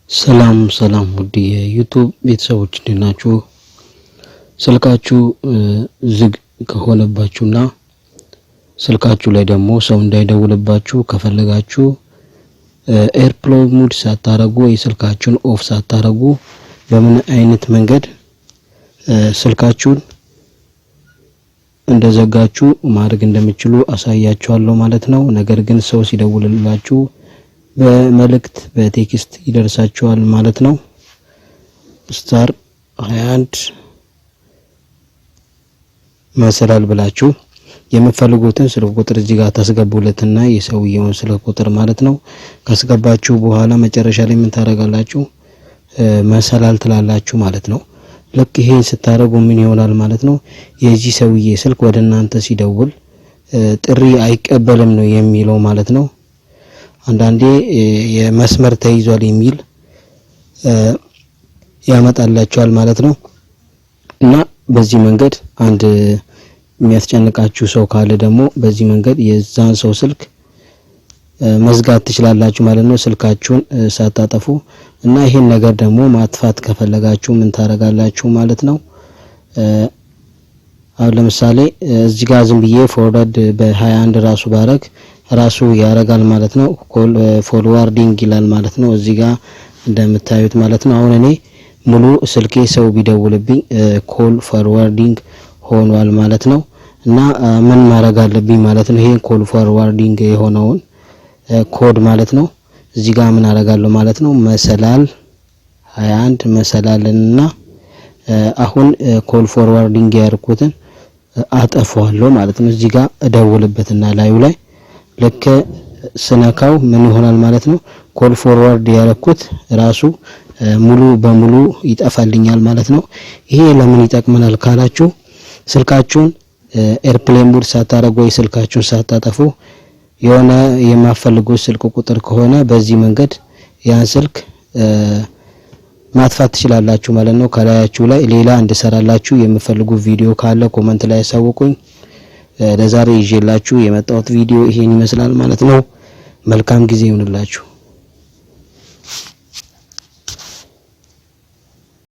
ሰላም ሰላም ውድ የ YouTube ቤተሰቦች፣ እንዴት ናችሁ? ስልካችሁ ዝግ ከሆነባችሁና ስልካችሁ ላይ ደግሞ ሰው እንዳይደውልባችሁ ከፈለጋችሁ airplane mode ሳታረጉ ወይ ስልካችሁን off ሳታረጉ በምን አይነት መንገድ ስልካችሁን እንደዘጋችሁ ማድረግ እንደምትችሉ አሳያችኋለሁ ማለት ነው። ነገር ግን ሰው ሲደውልላችሁ በመልእክት በ text ይደርሳችኋል ማለት ነው። star 21 መሰላል ብላችሁ የምትፈልጉትን ስልክ ቁጥር እዚህ ጋር ታስገቡለትና የሰውየውን ስልክ ቁጥር ማለት ነው። ካስገባችሁ በኋላ መጨረሻ ላይ ምን ታደርጋላችሁ? መሰላል ትላላችሁ ማለት ነው። ልክ ይሄን ስታደርጉ ምን ይሆናል ማለት ነው? የዚህ ሰውዬ ስልክ ወደ እናንተ ሲደውል ጥሪ አይቀበልም ነው የሚለው ማለት ነው። አንዳንዴ የመስመር ተይዟል የሚል ያመጣላችኋል ማለት ነው። እና በዚህ መንገድ አንድ የሚያስጨንቃችሁ ሰው ካለ ደግሞ በዚህ መንገድ የዛን ሰው ስልክ መዝጋት ትችላላችሁ ማለት ነው፣ ስልካችሁን ሳታጠፉ። እና ይሄን ነገር ደግሞ ማጥፋት ከፈለጋችሁ ምን ታረጋላችሁ ማለት ነው? አሁን ለምሳሌ እዚህ ጋር ዝም ብዬ forward በ21 ራሱ ባረግ ራሱ ያረጋል ማለት ነው። Call forwarding ይላል ማለት ነው። እዚህ ጋር እንደምታዩት ማለት ነው። አሁን እኔ ሙሉ ስልኬ ሰው ቢደውልብኝ call forwarding ሆኗል ማለት ነው። እና ምን ማድረግ አለብኝ ማለት ነው? ይሄን call forwarding የሆነውን ኮድ ማለት ነው እዚህ ጋር ምን አደርጋለሁ ማለት ነው? መሰላል 21 መሰላልንና አሁን call forwarding ያደረኩትን አጠፋዋለሁ ማለት ነው። እዚህ ጋር እደውልበትና ላዩ ላይ ልክ ስነካው ምን ይሆናል ማለት ነው? Call forward ያደረኩት ራሱ ሙሉ በሙሉ ይጠፋልኛል ማለት ነው። ይሄ ለምን ይጠቅመናል ካላችሁ፣ ስልካችሁን airplane mode ሳታረጉ ወይ ስልካችሁን ሳታጠፉ የሆነ የማትፈልጉት ስልክ ቁጥር ከሆነ በዚህ መንገድ ያን ስልክ ማጥፋት ትችላላችሁ ማለት ነው። ከላያችሁ ላይ ሌላ እንድሰራላችሁ የምትፈልጉ ቪዲዮ ካለ comment ላይ ያሳውቁኝ። ለዛሬ ይዤላችሁ የመጣሁት ቪዲዮ ይሄን ይመስላል ማለት ነው። መልካም ጊዜ ይሁንላችሁ።